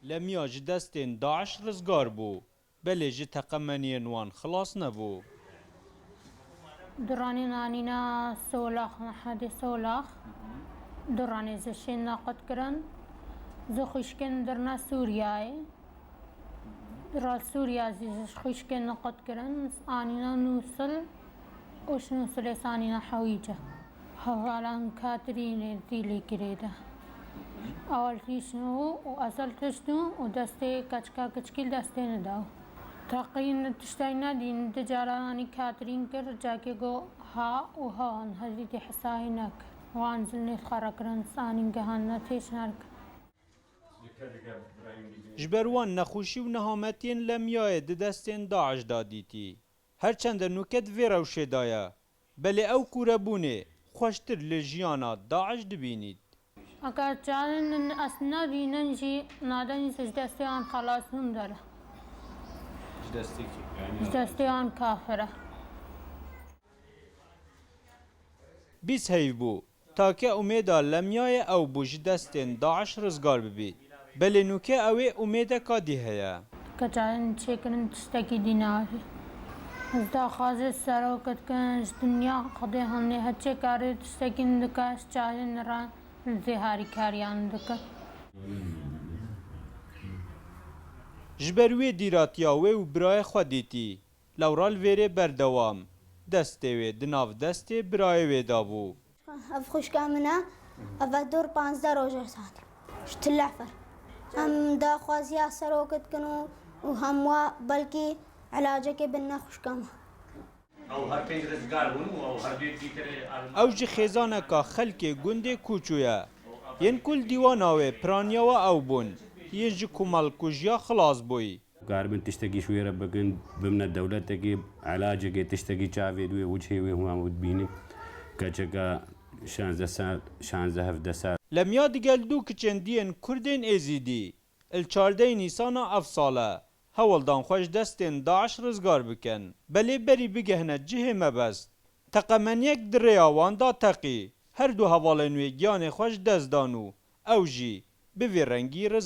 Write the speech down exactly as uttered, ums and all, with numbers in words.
Lemya ji destên DAIŞ rizgar bû, belê ji teqemeniyên wan xilas nebû. Duranên anîna Solax, Mehedê Solax. Duranê ji şên nequt kirin. Ji xwişkên dirna Sûriyayê. Ra Sûriya zî ji xwişkên nequt kirin. Anîna Nûsil û ji Nûsilê anîna Hewîce. Hevalan Katrînê zî lê girê de. Ewel tîşin û û ezel tişt û û destê keçika kiçkî li destê nida. Teqîn tiştay nedîn, di caran anî Katrîn kir, cakê got ha û ha an hezî tê hesayî nekir. Wan zilnê xwe rekirin, anîn gehandine têşnerk. Ji ber wan nexweşî û nehametiyên Lemyayê di destên DAIŞ de dîtî. Her çende nûke di vê rewşê de ye, belê ew kûrebûnê xweştir li jiyana DAIŞ dibînît. Eka çarin ez nadînin jî naden ji destê an xelas hûn dere. Ji destê an kafir e. Bîst heyv bû. Take umêda Lemyayê ew bû ji destên DAIŞ rizgar bibî. Belê nûke ew ê umêdeka dî heye. Keçarin çêkirin tiştekî dî nabî. Ez daxwazê serok dikin ji dinya Xwedê hemlê heçê karê tiştekî dike ji çarin re zê harîkariyan dike. Ji ber wê dîratiya wê û birayê xwe dîtî. Lewra li vêrê berdewam, destê wê di nav destê birayê wê de bû. Ev xwişka min e, ev e dor panzdeh roj e sat. Ji Til Cefer. Em daxwaziya serok dikin û û hemwa belkî elacekê bidine xwişka me. Ew ji xêzaneka xelkê gundê Kûçû ye. Yên ku li dîwana wê piraniya we ew bûn, yên ji komelkujiya xilas bûyî. Karibin tiştekî ji wê re bikin, bimne dewletekî, elacekê, tiştekî çavê wê, wicihê wê hûn dibînin. Keçeka şanzdeh sal, şanzdeh hevdeh sal. Lemya digel du kiçên diyên Kurdên Êzîdî, li çardehê Nîsana ev sal e, hewl dan xwe ji destên DAIŞ rizgar bikin. Belê berî bigehine cihê mebest, teqemeniyek di rêya wan de teqî. Her du hevalên wê giyanê xwe ji dest dan û ew jî bi vî rengî rizgar